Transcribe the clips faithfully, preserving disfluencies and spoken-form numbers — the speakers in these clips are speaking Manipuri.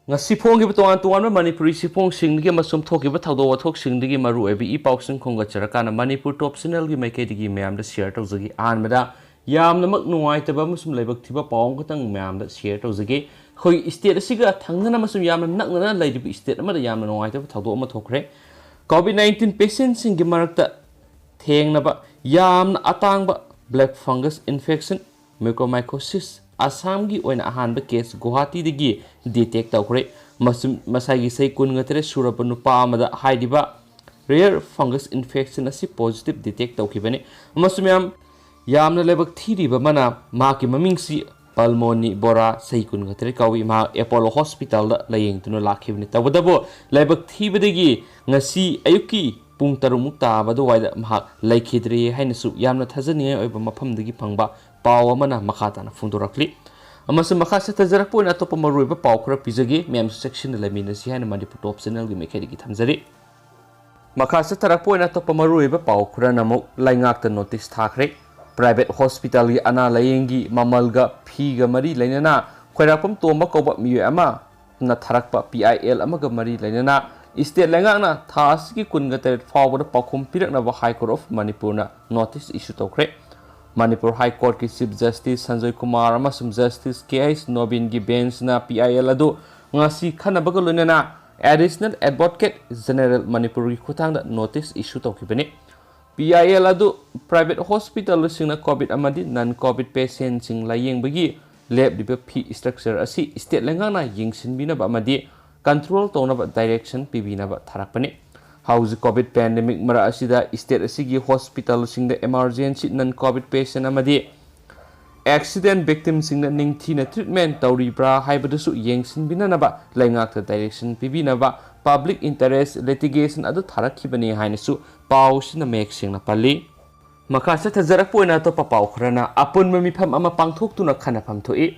ꯉꯁꯤ ꯐꯣꯡꯈꯤꯕ ꯇꯣꯉꯥꯟ ꯇꯣꯉꯥꯟꯕ ꯃꯅꯤꯄꯨꯔꯤ ꯆꯦꯐꯣꯡꯁꯤꯡꯗꯒꯤ ꯑꯃꯁꯨꯡ ꯊꯣꯛꯈꯤꯕ ꯊꯧꯗꯣꯛ ꯋꯥꯊꯣꯛꯁꯤꯡꯗꯒꯤ ꯃꯔꯨꯑꯣꯏꯕ ꯏ ꯄꯥꯎꯁꯤꯡ ꯈꯣꯝꯒꯠꯆꯔꯀꯥꯟꯗ ꯃꯅꯤꯄꯨꯔ ꯇꯣꯞ ꯆꯦꯅꯦꯜꯒꯤ ꯃꯥꯏꯀꯩꯗꯒꯤ ꯃꯌꯥꯝꯗ ꯁꯤꯌꯔ ꯇꯧꯖꯒꯦ꯫ ꯑꯍꯥꯟꯕꯗ, ꯌꯥꯝꯅꯃꯛ ꯅꯨꯡꯉꯥꯏꯇꯕ ꯑꯃꯁꯨꯡ ꯂꯥꯏꯕꯛ ꯊꯤꯕ ꯄꯥꯎ ꯑꯃꯈꯛꯇꯪ ꯃꯌꯥꯝꯗ ꯁꯤꯌꯔ ꯇꯧꯖꯒꯦ꯫ ꯑꯩꯈꯣꯏ ꯏꯁꯇꯦꯠ ꯑꯁꯤꯒ ꯊꯪꯅꯅ ꯑꯃꯁꯨꯡ ꯌꯥꯝꯅ ꯅꯛꯅꯅ ꯂꯩꯔꯤꯕ ꯏꯁꯇꯦꯠ ꯑꯃꯗ ꯌꯥꯝꯅ ꯅꯨꯡꯉꯥꯏꯇꯕ ꯊꯧꯗꯣꯛ ꯑꯃ ꯊꯣꯛꯈ꯭ꯔꯦ꯫ ꯀꯣꯚꯤꯗ ꯅꯥꯏꯟꯇꯤꯟ ꯄꯦꯁꯦꯟꯁꯤꯡꯒꯤ ꯃꯔꯛꯇ ꯊꯦꯡꯅꯕ ꯌꯥꯝꯅ ꯑꯇꯥꯡꯕ ꯕ꯭ꯂꯦꯛ ꯐꯪꯒꯁ ꯏꯟꯐꯦꯛꯁꯟ, ꯃ꯭ꯌꯨꯀꯣꯃꯥꯏꯀꯣꯁꯤꯁ, ꯑꯁꯥꯝꯒꯤ ꯑꯣꯏꯅ ꯑꯍꯥꯟꯕ ꯀꯦꯁ ꯒꯨꯋꯥꯍꯥꯇꯤꯗꯒꯤ ꯗꯤꯇꯦꯛ ꯇꯧꯈ꯭ꯔꯦ꯫ ꯃꯁꯤ-, ꯃꯁꯥꯒꯤ ꯆꯍꯤ ꯀꯨꯟꯒ ꯇꯔꯦꯠ ꯁꯨꯔꯕ ꯅꯨꯄꯥ ꯑꯃꯗ ꯍꯥꯏꯔꯤꯕ ꯔꯦꯌꯔ ꯐꯪꯒꯁ ꯏꯟꯐꯦꯛꯁꯟ ꯑꯁꯤ ꯄꯣꯖꯤꯇꯤꯚ ꯗꯤꯇꯦꯛ ꯇꯧꯈꯤꯕꯅꯤ꯫ ꯑꯃꯁꯨꯡ ꯃꯌꯥꯝ, ꯌꯥꯝꯅ ꯂꯥꯏꯕꯛ ꯊꯤꯔꯤꯕ ꯑꯃꯅ ꯃꯍꯥꯛꯀꯤ ꯃꯃꯤꯡꯁꯤ ꯄꯜꯃꯣꯅꯤ ꯕꯣꯔꯥ, ꯆꯍꯤ ꯀꯨꯟꯒ ꯇꯔꯦꯠ ꯀꯧꯏ꯫ ꯃꯍꯥꯛ ꯑꯦꯄꯣꯂꯣ ꯍꯣꯁꯄꯤꯇꯥꯜꯗ ꯂꯥꯌꯦꯡꯗꯨꯅ ꯂꯥꯛꯈꯤꯕꯅꯤ꯫ ꯇꯧꯕꯇꯕꯨ ꯂꯥꯏꯕꯛ ꯊꯤꯕꯗꯒꯤ ꯉꯁꯤ ꯑꯌꯨꯛꯀꯤ ꯄꯨꯡ ꯇꯔꯨꯛꯃꯨꯛ ꯇꯥꯕ ꯑꯗꯨꯋꯥꯏꯗ ꯃꯍꯥꯛ ꯂꯩꯈꯤꯗ꯭ꯔꯦ ꯍꯥꯏꯅꯁꯨ ꯌꯥꯝꯅ ꯊꯥꯖꯅꯤꯡꯉꯥꯏ ꯑꯣꯏꯕ ꯃꯐꯝꯗꯒꯤ ꯐꯪꯕ ꯄꯥꯎ ꯑꯃꯅ ꯃꯈꯥ ꯇꯥꯅ ꯐꯣꯡꯗꯣꯔꯛꯂꯤ꯫ ꯑꯃꯁꯨꯡ ꯃꯈꯥ ꯆꯠꯊꯖꯔꯛꯄ ꯑꯣꯏꯅ ꯑꯇꯣꯞꯄ ꯃꯔꯨꯑꯣꯏꯕ ꯄꯥꯎ ꯈꯔ ꯄꯤꯖꯒꯦ꯫ ꯃꯌꯥꯝꯁꯨ ꯆꯦꯛꯁꯤꯟꯅ ꯂꯩꯃꯤꯟꯅꯁꯤ ꯍꯥꯏꯅ ꯃꯅꯤꯄꯨꯔ ꯇꯣꯞ ꯆꯦꯅꯦꯜꯒꯤ ꯃꯥꯏꯀꯩꯗꯒꯤ ꯊꯝꯖꯔꯤ꯫ ꯃꯈꯥ ꯆꯠꯊꯔꯛꯄ ꯑꯣꯏꯅ ꯑꯇꯣꯞꯄ ꯃꯔꯨꯑꯣꯏꯕ ꯄꯥꯎ ꯈꯔꯅ ꯑꯃꯨꯛ ꯂꯩꯉꯥꯛꯇ ꯅꯣꯇꯤꯁ ꯊꯥꯈ꯭ꯔꯦ꯫ ꯄ꯭ꯔꯥꯏꯚꯦꯠ ꯍꯣꯁꯄꯤꯇꯥꯜꯒꯤ ꯑꯅꯥ ꯂꯥꯌꯦꯡꯒꯤ ꯃꯃꯜꯒ ꯐꯤꯒ ꯃꯔꯤ ꯂꯩꯅꯅ ꯈ꯭ꯋꯥꯏꯔꯥꯛꯄꯝ ꯇꯣꯝꯕ ꯀꯧꯕ ꯃꯤꯑꯣꯏ ꯑꯃꯅ ꯊꯥꯔꯛꯄ ꯄꯤ ꯑꯥꯏ ꯑꯦꯜ ꯑꯃꯒ ꯃꯔꯤ ꯂꯩꯅꯅ ꯏꯁꯇꯦꯠ ꯂꯩꯉꯥꯛꯅ ꯊꯥ ꯑꯁꯤꯒꯤ ꯀꯨꯟꯒ ꯇꯔꯦꯠ ꯐꯥꯎꯕꯗ ꯄꯥꯎꯈꯨꯝ ꯄꯤꯔꯛꯅꯕ ꯍꯥꯏ ꯀꯣꯔꯠ ꯑꯣꯐ ꯃꯅꯤꯄꯨꯔꯅ ꯅꯣꯇꯤꯁ ꯏꯁꯨ ꯇꯧꯈ꯭ꯔꯦ꯫ ꯃꯅꯤꯄꯨꯔ ꯍꯥꯏ ꯀꯣꯔꯠꯀꯤ ꯆꯤꯐ ꯖꯁꯇꯤꯁ ꯁꯟꯖꯣꯏ ꯀꯨꯃꯥꯔ ꯑꯃꯁꯨꯡ ꯖꯁꯇꯤꯁ ꯀꯦ ꯑꯩꯆ ꯅꯣꯕꯤꯟꯒꯤ ꯕꯦꯟꯁꯅ ꯄꯤ ꯑꯥꯏ ꯑꯦꯜ ꯑꯗꯨ ꯉꯁꯤ ꯈꯟꯅꯕꯒ ꯂꯣꯏꯅꯅ ꯑꯦꯗꯤꯁꯅꯦꯜ ꯑꯦꯗꯚꯣꯀꯦꯠ ꯖꯦꯅꯦꯔꯦꯜ ꯃꯅꯤꯄꯨꯔꯒꯤ ꯈꯨꯠꯊꯥꯡꯗ ꯅꯣꯇꯤꯁ ꯏꯁꯨ ꯇꯧꯈꯤꯕꯅꯤ꯫ ꯄꯤ ꯑꯥꯏ ꯑꯦꯜ ꯑꯗꯨ ꯄ꯭ꯔꯥꯏꯚꯦꯠ ꯍꯣꯁꯄꯤꯇꯥꯜꯁꯤꯡꯅ ꯀꯣꯚꯤꯗ ꯑꯃꯗꯤ ꯅꯟ ꯀꯣꯚꯤꯗ ꯄꯦꯁꯦꯟꯁꯤꯡ ꯂꯥꯌꯦꯡꯕꯒꯤ ꯂꯦꯞꯂꯤꯕ ꯐꯤ ꯁ꯭ꯇ꯭ꯔꯛꯆꯔ ꯑꯁꯤ ꯁ꯭ꯇꯦꯠ ꯂꯩꯉꯥꯛꯅ ꯌꯦꯡꯁꯤꯟꯕꯤꯅꯕ ꯑꯃꯗꯤ ꯀꯟꯇ꯭ꯔꯣꯜ ꯇꯧꯅꯕ ꯗꯥꯏꯔꯦꯛꯁꯟ ꯄꯤꯕꯤꯅꯕ ꯊꯥꯔꯛꯄꯅꯤ꯫ ꯍꯧꯖꯤꯛ ꯀꯣꯚꯤꯗ ꯄꯦꯟꯗꯦꯃꯤꯛ ꯃꯔꯛ ꯑꯁꯤꯗ ꯁ꯭ꯇꯦꯠ ꯑꯁꯤꯒꯤ ꯍꯣꯁꯄꯤꯇꯥꯜꯁꯤꯡꯗ ꯏꯃꯥꯔꯖꯦꯟꯁꯤ, ꯅꯟ ꯀꯣꯚꯤꯗ ꯄꯦꯁꯦꯟ ꯑꯃꯗꯤ ꯑꯦꯛꯁꯤꯗꯦꯟ ꯚꯤꯛꯇꯤꯝꯁꯤꯡꯅ ꯅꯤꯡꯊꯤꯅ ꯇ꯭ꯔꯤꯠꯃꯦꯟ ꯇꯧꯔꯤꯕ꯭ꯔꯥ ꯍꯥꯏꯕꯗꯨꯁꯨ ꯌꯦꯡꯁꯤꯟꯕꯤꯅꯅꯕ ꯂꯩꯉꯥꯛꯇ ꯗꯥꯏꯔꯦꯛꯁꯟ ꯄꯤꯕꯤꯅꯕ ꯄꯕ꯭ꯂꯤꯛ ꯏꯟꯇꯔꯦꯁ ꯂꯤꯇꯤꯒꯦꯁꯟ ꯑꯗꯨ ꯊꯥꯔꯛꯈꯤꯕꯅꯤ ꯍꯥꯏꯅꯁꯨ ꯄꯥꯎꯁꯤꯅ ꯃꯌꯦꯛ ꯁꯦꯡꯅ ꯄꯜꯂꯤ꯫ ꯃꯈꯥ ꯆꯠꯊꯖꯔꯛꯄ ꯑꯣꯏꯅ ꯑꯇꯣꯞꯄ ꯄꯥꯎ ꯈꯔꯅ ꯑꯄꯨꯟꯕ ꯃꯤꯐꯝ ꯑꯃ ꯄꯥꯡꯊꯣꯛꯇꯨꯅ ꯈꯟꯅꯐꯝ ꯊꯣꯛꯏ꯫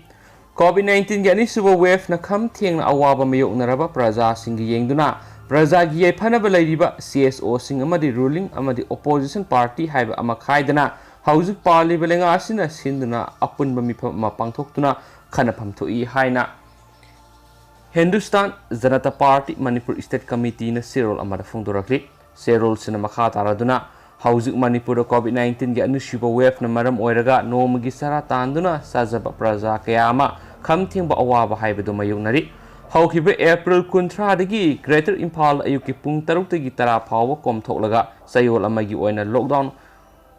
ꯀꯣꯚꯤꯗ ꯅꯥꯏꯟꯇꯤꯟꯒꯤ ꯑꯅꯤꯁꯨꯕ ꯋꯦꯚꯅ ꯈꯝ ꯊꯦꯡꯅ ꯑꯋꯥꯕ ꯃꯥꯌꯣꯛꯅꯔꯕ ꯄ꯭ꯔꯖꯥꯁꯤꯡꯒꯤ ꯌꯦꯡꯗꯨꯅ ꯄ꯭ꯔꯖꯥꯒꯤ ꯌꯥꯏꯐꯅꯕ ꯂꯩꯔꯤꯕ ꯁꯤ ꯑꯦꯁ ꯑꯣꯁꯤꯡ ꯑꯃꯗꯤ ꯔꯨꯂꯤꯡ ꯑꯃꯗꯤ ꯑꯣꯄꯣꯖꯤꯁꯟ ꯄꯥꯔꯇꯤ ꯍꯥꯏꯕ ꯑꯃ ꯈꯥꯏꯗꯅ ꯍꯧꯖꯤꯛ ꯄꯥꯜꯂꯤꯕ ꯂꯩꯉꯥꯛ ꯑꯁꯤꯅ ꯁꯤꯟꯗꯨꯅ ꯑꯄꯨꯟꯕ ꯃꯤꯐꯝ ꯑꯃ ꯄꯥꯡꯊꯣꯛꯇꯨꯅ ꯈꯟꯅꯐꯝ ꯊꯣꯛꯏ ꯍꯥꯏꯅ ꯍꯤꯟꯗꯨꯁꯇꯥꯟ ꯖꯅꯇꯥ ꯄꯥꯔꯇꯤ ꯃꯅꯤꯄꯨꯔ ꯁ꯭ꯇꯦꯠ ꯀꯃꯤꯇꯤꯅ ꯆꯦꯔꯣꯜ ꯑꯃꯗ ꯐꯣꯡꯗꯣꯔꯛꯂꯤ꯫ ꯆꯦꯔꯣꯜꯁꯤꯅ ꯃꯈꯥ ꯇꯥꯔꯗꯨꯅ, ꯍꯧꯖꯤꯛ ꯃꯅꯤꯄꯨꯔꯗ COVID nineteenꯒꯤ ꯑꯅꯤꯁꯨꯕ waveꯅ ꯃꯔꯝ ꯑꯣꯏꯔꯒ ꯅꯣꯡꯃꯒꯤ ꯆꯔꯥ ꯇꯥꯟꯗꯨꯅ ꯆꯥꯖꯕ ꯄ꯭ꯔꯖꯥ ꯀꯌꯥ ꯑꯃ ꯈꯝ ꯊꯦꯡꯕ ꯑꯋꯥꯕ ꯍꯥꯏꯕꯗꯨ ꯃꯥꯌꯣꯛꯅꯔꯤ꯫ ꯍꯧꯈꯤꯕ April ꯀꯨꯟꯊ꯭ꯔꯥꯗꯒꯤ Greater ꯏꯝꯐꯥꯜ ꯑꯌꯨꯛꯀꯤ ꯄꯨꯡ ꯇꯔꯨꯛꯇꯒꯤ ꯇꯔꯥ ꯐꯥꯎꯕ ꯀꯣꯝꯊꯣꯛꯂꯒ ꯆꯌꯣꯜ ꯑꯃꯒꯤ ꯑꯣꯏꯅ lockdown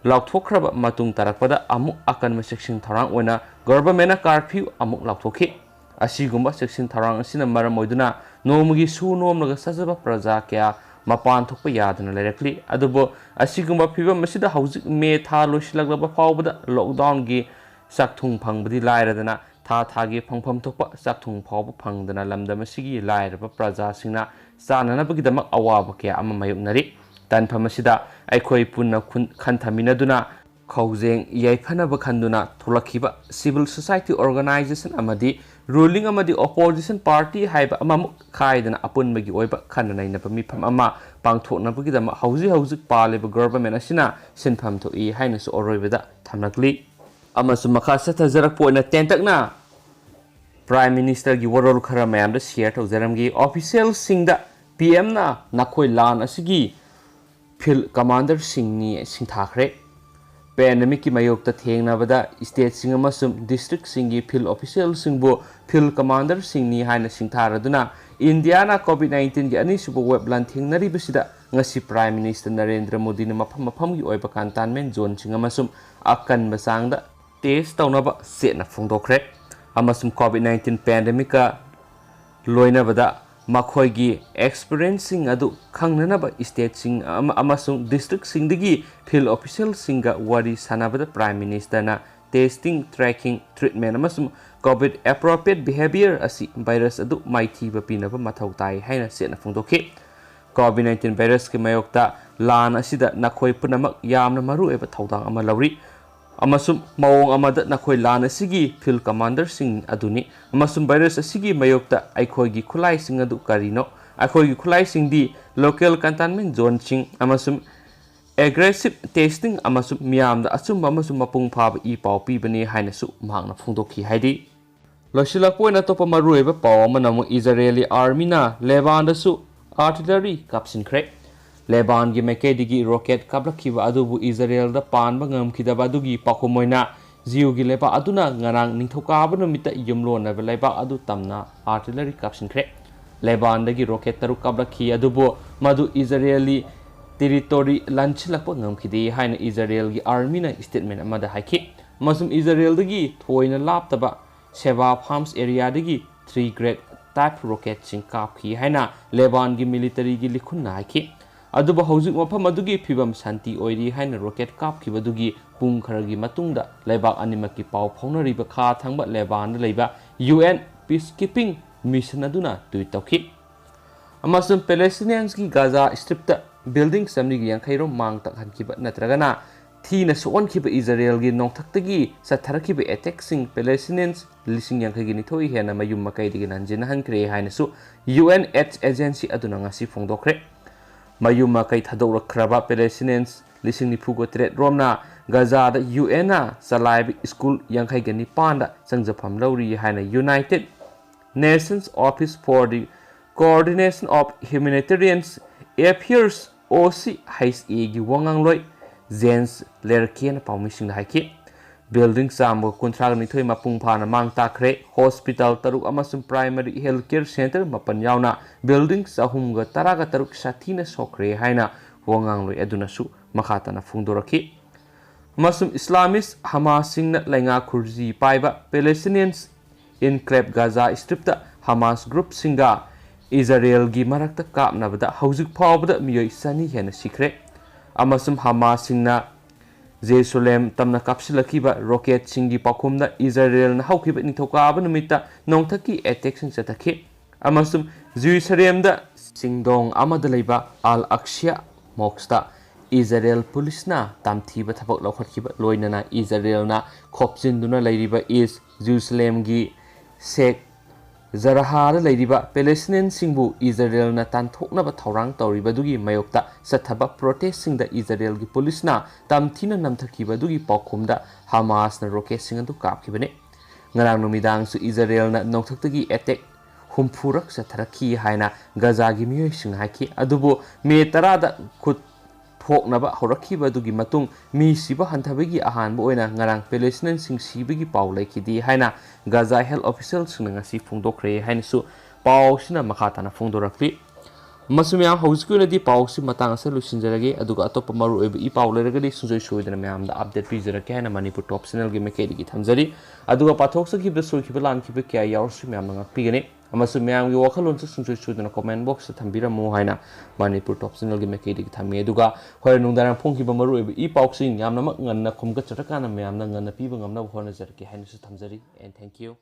ꯂꯥꯎꯊꯣꯛꯈ꯭ꯔꯕ ꯃꯇꯨꯡ ꯇꯥꯔꯛꯄꯗ ꯑꯃꯨꯛ ꯑꯀꯟꯕ ꯆꯦꯛꯁꯤꯟ ꯊꯧꯔꯥꯡ ꯑꯣꯏꯅ governmentꯅ curfew ꯑꯃꯨꯛ ꯂꯥꯎꯊꯣꯛꯈꯤ꯫ ꯑꯁꯤꯒꯨꯝꯕ ꯆꯦꯛꯁꯤꯟ ꯊꯧꯔꯥꯡ ꯑꯁꯤꯅ ꯃꯔꯝ ꯑꯣꯏꯗꯨꯅ ꯅꯣꯡꯃꯒꯤ ꯁꯨ ꯅꯣꯝꯂꯒ ꯆꯥꯖꯕ ꯄ꯭ꯔꯖꯥ ꯀꯌꯥ ꯃꯄꯥꯟ ꯊꯣꯛꯄ ꯌꯥꯗꯅ ꯂꯩꯔꯛꯂꯤ꯫ ꯑꯗꯨꯕꯨ ꯑꯁꯤꯒꯨꯝꯕ ꯐꯤꯕꯝ ꯑꯁꯤꯗ ꯍꯧꯖꯤꯛ ꯃꯦ ꯊꯥ ꯂꯣꯏꯁꯤꯜꯂꯛꯂꯕ ꯐꯥꯎꯕꯗ lockdownꯒꯤ ꯆꯥꯛꯊꯨꯡ ꯐꯪꯕꯗꯤ ꯂꯥꯏꯔꯗꯅ ꯊꯥ ꯊꯥꯒꯤ ꯐꯪꯐꯝ ꯊꯣꯛꯄ ꯆꯥꯛꯊꯨꯡ ꯐꯥꯎꯕ ꯐꯪꯗꯅ ꯂꯝꯗꯝ ꯑꯁꯤꯒꯤ ꯂꯥꯏꯔꯕ ꯄ꯭ꯔꯖꯥꯁꯤꯡꯅ ꯆꯥꯅꯅꯕꯒꯤꯗꯃꯛ ꯑꯋꯥꯕ ꯀꯌꯥ ꯑꯃ ꯃꯥꯌꯣꯛꯅꯔꯤ꯫ ꯇꯥꯟꯐꯝ ꯑꯁꯤꯗ ꯑꯩꯈꯣꯏ ꯄꯨꯟꯅ ꯈꯨꯟ-, ꯈꯟꯊꯃꯤꯟꯅꯗꯨꯅ ꯈꯧꯖꯦꯡ ꯌꯩꯐꯅꯕ ꯈꯟꯗꯨꯅ ꯊꯣꯛꯂꯛꯈꯤꯕ civil society organization ꯑꯃꯗꯤ ruling ꯑꯃꯗꯤ opposition party ꯍꯥꯏꯕ ꯑꯃꯃꯨꯛ ꯈꯥꯏꯗꯅ ꯑꯄꯨꯟꯕꯒꯤ ꯑꯣꯏꯕ ꯈꯟꯅ ꯅꯩꯅꯕ ꯃꯤꯐꯝ ꯑꯃ ꯄꯥꯡꯊꯣꯛꯅꯕꯒꯤꯗꯃꯛ ꯍꯧꯖꯤꯛ ꯍꯧꯖꯤꯛ ꯄꯥꯜꯂꯤꯕ government ꯑꯁꯤꯅ ꯁꯤꯟꯐꯝ ꯊꯣꯛꯏ ꯍꯥꯏꯅꯁꯨ ꯑꯔꯣꯏꯕꯗ ꯊꯝꯂꯛꯂꯤ꯫ ꯑꯃꯁꯨꯡ ꯃꯈꯥ ꯆꯠꯊꯖꯔꯛꯄ ꯑꯣꯏꯅ ꯇꯦꯟꯇꯛꯅ Prime Ministerꯒꯤ ꯋꯥꯔꯣꯜ ꯈꯔ ꯃꯌꯥꯝꯗ share ꯇꯧꯖꯔꯝꯒꯦ꯫ Officialꯁꯤꯡꯗ PMꯅ ꯅꯈꯣꯏ ꯂꯥꯟ ꯑꯁꯤꯒꯤ field commanderꯁꯤꯡꯅꯤ ꯁꯤꯡꯊꯥꯈ꯭ꯔꯦ꯫ Pandemicꯀꯤ ꯃꯥꯌꯣꯛꯇ ꯊꯦꯡꯅꯕꯗ stateꯁꯤꯡ ꯑꯃꯁꯨꯡ districtꯁꯤꯡꯒꯤ field officialꯁꯤꯡꯕꯨ field commanderꯁꯤꯡꯅꯤ ꯍꯥꯏꯅ ꯁꯤꯡꯊꯥꯔꯗꯨꯅ Indiaꯅ COVID nineteenꯒꯤ ꯑꯅꯤꯁꯨꯕ wave ꯂꯥꯟꯊꯦꯡꯅꯔꯤꯕꯁꯤꯗ ꯉꯁꯤ Prime Minister ꯅꯔꯦꯟꯗ꯭ꯔ ꯃꯣꯗꯤꯅ ꯃꯐꯝ ꯃꯐꯝꯒꯤ ꯑꯣꯏꯕ containment zoneꯁꯤꯡ ꯑꯃꯁꯨꯡ ꯑꯀꯟꯕ ꯆꯥꯡꯗ test ꯇꯧꯅꯕ ꯆꯦꯠꯅ ꯐꯣꯡꯗꯣꯛꯈ꯭ꯔꯦ꯫ ꯑꯃꯁꯨꯡ COVID nineteen pandemicꯀ ꯂꯣꯏꯅꯕꯗ ꯃꯈꯣꯏꯒꯤ experienceꯁꯤꯡ ꯑꯗꯨ ꯈꯪꯅꯅꯕ stateꯁꯤꯡ ꯑꯃ-, ꯑꯃꯁꯨꯡ districtꯁꯤꯡꯗꯒꯤ field officialꯁꯤꯡꯒ ꯋꯥꯔꯤ ꯁꯥꯟꯅꯕꯗ Prime Ministerꯅ testing, tracking, treatment ꯑꯃꯁꯨꯡ COVID appropriate behavior ꯑꯁꯤ virus ꯑꯗꯨ ꯃꯥꯏꯊꯤꯕ ꯄꯤꯅꯕ ꯃꯊꯧ ꯇꯥꯏ ꯍꯥꯏꯅ ꯆꯦꯠꯅ ꯐꯣꯡꯗꯣꯛꯈꯤ꯫ COVID nineteen virusꯀꯤ ꯃꯥꯌꯣꯛꯇ ꯂꯥꯟ ꯑꯁꯤꯗ ꯅꯈꯣꯏ ꯄꯨꯝꯅꯃꯛ ꯌꯥꯝꯅ ꯃꯔꯨꯑꯣꯏꯕ ꯊꯧꯗꯥꯡ ꯑꯃ ꯂꯧꯔꯤ꯫ ꯑꯃꯁꯨꯡ ꯃꯑꯣꯡ ꯑꯃꯗ ꯅꯈꯣꯏ ꯂꯥꯟ ꯑꯁꯤꯒꯤ field commanderꯁꯤꯡ ꯑꯗꯨꯅꯤ꯫ ꯑꯃꯁꯨꯡ virus ꯑꯁꯤꯒꯤ ꯃꯥꯌꯣꯛꯇ ꯑꯩꯈꯣꯏꯒꯤ ꯈꯨꯠꯂꯥꯏꯁꯤꯡ ꯑꯗꯨ ꯀꯔꯤꯅꯣ? ꯑꯩꯈꯣꯏꯒꯤ ꯈꯨꯠꯂꯥꯏꯁꯤꯡꯗꯤ local containment zoneꯁꯤꯡ ꯑꯃꯁꯨꯡ aggressive testing ꯑꯃꯁꯨꯡ ꯃꯤꯌꯥꯝꯗ ꯑꯆꯨꯝꯕ ꯑꯃꯁꯨꯡ ꯃꯄꯨꯡ ꯐꯥꯕ ꯏ ꯄꯥꯎ ꯄꯤꯕꯅꯤ ꯍꯥꯏꯅꯁꯨ ꯃꯍꯥꯛꯅ ꯐꯣꯡꯗꯣꯛꯈꯤ꯫ ꯍꯥꯏꯗꯤ, ꯂꯣꯏꯁꯤꯜꯂꯛꯄ ꯑꯣꯏꯅ ꯑꯇꯣꯞꯄ ꯃꯔꯨꯑꯣꯏꯕ ꯄꯥꯎ ꯑꯃꯅ ꯑꯃꯨꯛ ꯏꯖꯔꯦꯜꯒꯤ ꯑꯥꯔꯃꯤꯅ ꯂꯦꯕꯥꯟꯗꯁꯨ ꯑꯥꯔꯇꯤꯂꯔꯤ ꯀꯥꯞꯁꯤꯟꯈ꯭ꯔꯦ꯫ ꯂꯦꯕꯥꯟꯒꯤ ꯃꯥꯏꯀꯩꯗꯒꯤ ꯔꯣꯀꯦꯠ ꯀꯥꯞꯂꯛꯈꯤꯕ ꯑꯗꯨꯕꯨ ꯏꯖꯔꯦꯜꯗ ꯄꯥꯟꯕ ꯉꯝꯈꯤꯗꯕ ꯑꯗꯨꯒꯤ ꯄꯥꯎꯈꯨꯝ ꯑꯣꯏꯅ ꯖꯤꯌꯨꯒꯤ ꯂꯩꯕꯥꯛ ꯑꯗꯨꯅ ꯉꯔꯥꯡ ꯅꯤꯡꯊꯧꯀꯥꯕ ꯅꯨꯃꯤꯠꯇ ꯌꯨꯝꯂꯣꯟꯅꯕ ꯂꯩꯕꯥꯛ ꯑꯗꯨ ꯇꯝꯅ ꯑꯥꯔꯇꯤꯂꯔꯤ ꯀꯥꯞꯁꯤꯟꯈ꯭ꯔꯦ꯫ ꯂꯦꯕꯥꯟꯗꯒꯤ ꯔꯣꯀꯦꯠ ꯇꯔꯨꯛ ꯀꯥꯞꯂꯛꯈꯤ, ꯑꯗꯨꯕꯨ ꯃꯗꯨ ꯏꯖꯔꯦꯜꯒꯤ ꯇꯦꯔꯤꯇꯣꯔꯤ ꯂꯥꯟꯁꯤꯜꯂꯛꯄ ꯉꯝꯈꯤꯗꯦ ꯍꯥꯏꯅ ꯏꯖꯔꯦꯜꯒꯤ ꯑꯥꯔꯃꯤꯅ ꯁ꯭ꯇꯦꯠꯃꯦꯟ ꯑꯃꯗ ꯍꯥꯏꯈꯤ꯫ ꯑꯃꯁꯨꯡ ꯏꯖꯔꯦꯜꯗꯒꯤ ꯊꯣꯏꯅ ꯂꯥꯞꯇꯕ ꯁꯦꯕꯥ ꯐꯥꯔꯝꯁ ꯑꯦꯔꯤꯌꯥꯗꯒꯤ ꯊ꯭ꯔꯤ ꯒ꯭ꯔꯦꯗ ꯇꯥꯏꯞ ꯔꯣꯀꯦꯠꯁꯤꯡ ꯀꯥꯞꯈꯤ ꯍꯥꯏꯅ ꯂꯦꯕꯥꯟꯒꯤ ꯃꯤꯂꯤꯇꯔꯤꯒꯤ ꯂꯤꯈꯨꯟꯅ ꯍꯥꯏꯈꯤ꯫ ꯑꯗꯨꯕꯨ ꯍꯧꯖꯤꯛ ꯃꯐꯝ ꯑꯗꯨꯒꯤ ꯐꯤꯕꯝ ꯁꯥꯟꯇꯤ ꯑꯣꯏꯔꯤ ꯍꯥꯏꯅ ꯔꯣꯀꯦꯠ ꯀꯥꯞꯈꯤꯕꯗꯨꯒꯤ ꯄꯨꯡ ꯈꯔꯒꯤ ꯃꯇꯨꯡꯗ ꯂꯩꯕꯥꯛ ꯑꯅꯤꯃꯛꯀꯤ ꯄꯥꯎ ꯐꯥꯎꯅꯔꯤꯕ ꯈꯥ ꯊꯪꯕ ꯂꯦꯕꯥꯟꯗ ꯂꯩꯕ ꯌꯨ ꯑꯦꯟ ꯄꯤꯁꯀꯤꯄꯤꯡ ꯃꯤꯁꯟ ꯑꯗꯨꯅ ꯇ꯭ꯋꯤꯠ ꯇꯧꯈꯤ꯫ ꯑꯃꯁꯨꯡ ꯄꯦꯂꯦꯁꯇꯤꯅꯤꯌꯟꯁꯀꯤ ꯒꯥꯖꯥ ꯁ꯭ꯇ꯭ꯔꯤꯞꯇ ꯕꯤꯜꯗꯤꯡ ꯆꯥꯃꯔꯤꯒ ꯌꯥꯡꯈꯩ ꯔꯣꯝ ꯃꯥꯡ ꯇꯥꯛꯍꯟꯈꯤꯕ ꯅꯠꯇ꯭ꯔꯒꯅ ꯊꯤꯅ ꯁꯣꯛꯍꯟꯈꯤꯕ ꯏꯖꯔꯦꯜꯒꯤ ꯅꯣꯡꯊꯛꯇꯒꯤ ꯆꯠꯊꯔꯛꯈꯤꯕ ꯑꯦꯇꯦꯛꯁꯤꯡ ꯄꯦꯂꯦꯁꯇꯤꯅꯤꯌꯟꯁ ꯂꯤꯁꯤꯡ ꯌꯥꯡꯈꯩꯒ ꯅꯤꯊꯣꯏ ꯍꯦꯟꯅ ꯃꯌꯨꯝ ꯃꯀꯩꯗꯒꯤ ꯂꯥꯟꯖꯦꯟꯅꯍꯟꯈ꯭ꯔꯦ ꯍꯥꯏꯅꯁꯨ ꯌꯨ ꯑꯦꯟ ꯑꯦꯠꯁ ꯑꯦꯖꯦꯟꯁꯤ ꯑꯗꯨꯅ ꯉꯁꯤ ꯐꯣꯡꯗꯣꯛꯈ꯭ꯔꯦ꯫ ꯃꯌꯨꯝ ꯃꯀꯩ ꯊꯥꯗꯣꯛꯂꯛꯈ꯭ꯔꯕ ꯄꯦꯂꯦꯁꯇꯤꯅꯤꯌꯟꯁ ꯂꯤꯁꯤꯡ ꯅꯤꯐꯨꯒ ꯇꯔꯦꯠ ꯔꯣꯝꯅ ꯒꯥꯖꯥꯗ ꯌꯨ ꯑꯦꯟꯅ ꯆꯂꯥꯏꯕ ꯁ꯭ꯀꯨꯜ ꯌꯥꯡꯈꯩꯒ ꯅꯤꯄꯥꯟꯗ ꯆꯪꯖꯐꯝ ꯂꯧꯔꯤ ꯍꯥꯏꯅ United Nations Office for the Coordination of Humanitarian Affairs, ꯑꯣ ꯁꯤ ꯑꯩꯆ ꯑꯦꯒꯤ ꯋꯥꯉꯥꯡꯂꯣꯏ ꯖꯦꯟꯁ ꯂꯦꯔꯀꯦꯅ ꯄꯥꯎꯃꯤꯁꯤꯡꯗ ꯍꯥꯏꯈꯤ꯫ ꯕꯤꯜꯗꯤꯡ ꯆꯥꯝꯃꯒ ꯀꯨꯟꯊ꯭ꯔꯥꯒ ꯅꯤꯊꯣꯏ ꯃꯄꯨꯡ ꯐꯥꯅ ꯃꯥꯡ ꯇꯥꯛꯈ꯭ꯔꯦ꯫ ꯍꯣꯁꯄꯤꯇꯥꯜ ꯇꯔꯨꯛ ꯑꯃꯁꯨꯡ ꯄ꯭ꯔꯥꯏꯃꯔꯤ ꯍꯦꯜꯊ ꯀꯦꯌꯔ ꯁꯦꯟꯇꯔ ꯃꯥꯄꯟ ꯌꯥꯎꯅ ꯕꯤꯜꯗꯤꯡ ꯆꯍꯨꯝꯒ ꯇꯔꯥꯒ ꯇꯔꯨꯛ ꯁꯥꯊꯤꯅ ꯁꯣꯛꯈ꯭ꯔꯦ ꯍꯥꯏꯅ ꯋꯥꯉꯥꯡꯂꯣꯏ ꯑꯗꯨꯅꯁꯨ ꯃꯈꯥ ꯇꯥꯅ ꯐꯣꯡꯗꯣꯔꯛꯈꯤ꯫ ꯑꯃꯁꯨꯡ ꯏꯁꯂꯥꯃꯤꯁ ꯍꯃꯥꯁꯁꯤꯡꯅ ꯂꯩꯉꯥꯛ ꯈꯨꯔꯖꯤ ꯄꯥꯏꯕ ꯄꯦꯂꯦꯁꯇꯤꯅꯤꯌꯟꯁ ꯏꯟꯀ꯭ꯂꯦꯕ ꯒꯥꯖꯥ ꯁ꯭ꯇ꯭ꯔꯤꯞꯇ ꯍꯃꯥꯁ ꯒ꯭ꯔꯨꯞꯁꯤꯡꯒ ꯏꯖꯔꯦꯜꯒꯤ ꯃꯔꯛꯇ ꯀꯥꯞꯅꯕꯗ ꯍꯧꯖꯤꯛ ꯐꯥꯎꯕꯗ ꯃꯤꯑꯣꯏ ꯆꯅꯤ ꯍꯦꯟꯅ ꯁꯤꯈ꯭ꯔꯦ꯫ ꯑꯃꯁꯨꯡ ꯍꯃꯥꯁꯁꯤꯡꯅ ꯖꯦꯔꯨꯁꯂꯦꯝ ꯇꯝꯅ ꯀꯥꯞꯁꯤꯜꯂꯛꯈꯤꯕ ꯔꯣꯀꯦꯠꯁꯤꯡꯒꯤ ꯄꯥꯎꯈꯨꯝꯗ ꯏꯖꯔꯦꯜꯅ ꯍꯧꯈꯤꯕ ꯅꯤꯡꯊꯧꯀꯥꯕ ꯅꯨꯃꯤꯠꯇ ꯅꯣꯡꯊꯛꯀꯤ ꯑꯦꯇꯦꯛꯁꯤꯡ ꯆꯠꯊꯈꯤ꯫ ꯑꯃꯁꯨꯡ ꯖꯦꯔꯨꯁꯂꯦꯝꯗ ꯆꯤꯡꯗꯣꯡ ꯑꯃꯗ ꯂꯩꯕ ꯑꯜ ꯑꯛꯁꯤꯌꯥ ꯃꯣꯛꯁꯇ ꯏꯖꯔꯦꯜ ꯄꯨꯂꯤꯁꯅ ꯇꯝꯊꯤꯕ ꯊꯕꯛ ꯂꯧꯈꯠꯈꯤꯕ ꯂꯣꯏꯅꯅ ꯏꯖꯔꯦꯜꯅ ꯈꯣꯞꯆꯤꯟꯗꯨꯅ ꯂꯩꯔꯤꯕ ꯏꯁ ꯖꯦꯔꯨꯁꯂꯦꯝꯒꯤ ꯁꯦꯛ ꯖꯔꯍꯥꯗ ꯂꯩꯔꯤꯕ ꯄꯦꯂꯦꯁꯇꯤꯅꯤꯌꯟꯁꯤꯡꯕꯨ ꯏꯖꯔꯦꯜꯅ ꯇꯥꯟꯊꯣꯛꯅꯕ ꯊꯧꯔꯥꯡ ꯇꯧꯔꯤꯕꯗꯨꯒꯤ ꯃꯥꯌꯣꯛꯇ ꯆꯠꯊꯕ ꯄ꯭ꯔꯣꯇꯦꯁꯁꯤꯡꯗ ꯏꯖꯔꯦꯜꯒꯤ ꯄꯨꯂꯤꯁꯅ ꯇꯝꯊꯤꯅ ꯅꯝꯊꯈꯤꯕꯗꯨꯒꯤ ꯄꯥꯎꯈꯨꯝꯗ ꯍꯃꯥꯁꯅ ꯔꯣꯀꯦꯠꯁꯤꯡ ꯑꯗꯨ ꯀꯥꯞꯈꯤꯕꯅꯤ꯫ ꯉꯔꯥꯡ ꯅꯨꯃꯤꯗꯥꯡꯁꯨ ꯏꯖꯔꯦꯜꯅ ꯅꯣꯡꯊꯛꯇꯒꯤ ꯑꯦꯇꯦꯛ ꯍꯨꯝꯐꯨꯔꯛ ꯆꯠꯊꯔꯛꯈꯤ ꯍꯥꯏꯅ ꯒꯖꯥꯒꯤ ꯃꯤꯑꯣꯏꯁꯤꯡꯅ ꯍꯥꯏꯈꯤ꯫ ꯑꯗꯨꯕꯨ ꯃꯦ ꯇꯔꯥꯗ ꯈꯨꯠ ꯊꯣꯛꯅꯕ ꯍꯧꯔꯛꯈꯤꯕ ꯑꯗꯨꯒꯤ ꯃꯇꯨꯡ ꯃꯤ ꯁꯤꯕ ꯍꯟꯊꯕꯒꯤ ꯑꯍꯥꯟꯕ ꯑꯣꯏꯅ ꯉꯔꯥꯡ ꯄꯦꯂꯦꯁꯇꯤꯅꯤꯌꯟꯁꯤꯡ ꯁꯤꯕꯒꯤ ꯄꯥꯎ ꯂꯩꯈꯤꯗꯦ ꯍꯥꯏꯅ ꯒꯖꯥ ꯍꯦꯜꯊ ꯑꯣꯐꯤꯁꯤꯌꯦꯜꯁꯤꯡꯅ ꯉꯁꯤ ꯐꯣꯡꯗꯣꯛꯈ꯭ꯔꯦ ꯍꯥꯏꯅꯁꯨ ꯄꯥꯎ ꯑꯁꯤꯅ ꯃꯈꯥ ꯇꯥꯅ ꯐꯣꯡꯗꯣꯔꯛꯂꯤ꯫ ꯃꯁꯤ ꯃꯌꯥꯝ ꯍꯧꯖꯤꯛꯀꯤ ꯑꯣꯏꯅꯗꯤ ꯄꯥꯎꯁꯤ ꯃꯇꯥꯡ ꯑꯁꯤꯗ ꯂꯣꯏꯁꯤꯟꯖꯔꯒꯦ, ꯑꯗꯨꯒ ꯑꯇꯣꯞꯄ ꯃꯔꯨꯑꯣꯏꯕ ꯏ ꯄꯥꯎ ꯂꯩꯔꯒꯗꯤ ꯁꯨꯡꯁꯣꯏ ꯁꯣꯏꯗꯅ ꯃꯌꯥꯝꯗ ꯑꯞꯗꯦꯠ ꯄꯤꯖꯔꯛꯀꯦ ꯍꯥꯏꯅ ꯃꯅꯤꯄꯨꯔ ꯇꯣꯞ ꯆꯦꯅꯦꯜꯒꯤ ꯃꯥꯏꯀꯩꯗꯒꯤ ꯊꯝꯖꯔꯤ꯫ ꯑꯗꯨꯒ ꯄꯥꯊꯣꯛꯆꯈꯤꯕꯗ ꯁꯣꯏꯈꯤꯕ ꯂꯥꯟꯈꯤꯕ ꯀꯌꯥ ꯌꯥꯎꯔꯁꯨ ꯃꯌꯥꯝꯅ ꯉꯥꯛꯄꯤꯒꯅꯤ, ꯑꯃꯁꯨꯡ ꯃꯌꯥꯝꯒꯤ ꯋꯥꯈꯜꯂꯣꯟꯁꯨ ꯁꯨꯡꯁꯣꯏ ꯁꯣꯏꯗꯅ ꯀꯣꯃꯦꯟ ꯕꯣꯛꯁꯇ ꯊꯝꯕꯤꯔꯝꯃꯨ ꯍꯥꯏꯅ ꯃꯅꯤꯄꯨꯔ ꯇꯣꯞ ꯆꯦꯅꯦꯜꯒꯤ ꯃꯥꯏꯀꯩꯗꯒꯤ ꯊꯝꯃꯤ꯫ ꯑꯗꯨꯒ ꯍꯣꯔꯦꯟ ꯅꯨꯡꯗꯥꯡ ꯐꯣꯡꯈꯤꯕ ꯃꯔꯨꯑꯣꯏꯕ ꯏ ꯄꯥꯎꯁꯤꯡ ꯌꯥꯝꯅꯃꯛ ꯉꯟꯅ ꯈꯣꯝꯒꯠꯆꯔꯀꯥꯟꯗ ꯃꯌꯥꯝꯅ ꯉꯟꯅ ꯄꯤꯕ ꯉꯝꯅꯕ ꯍꯣꯠꯅꯖꯔꯛꯀꯦ ꯍꯥꯏꯅꯁꯨ ꯊꯝꯖꯔꯤ꯫ And thank you.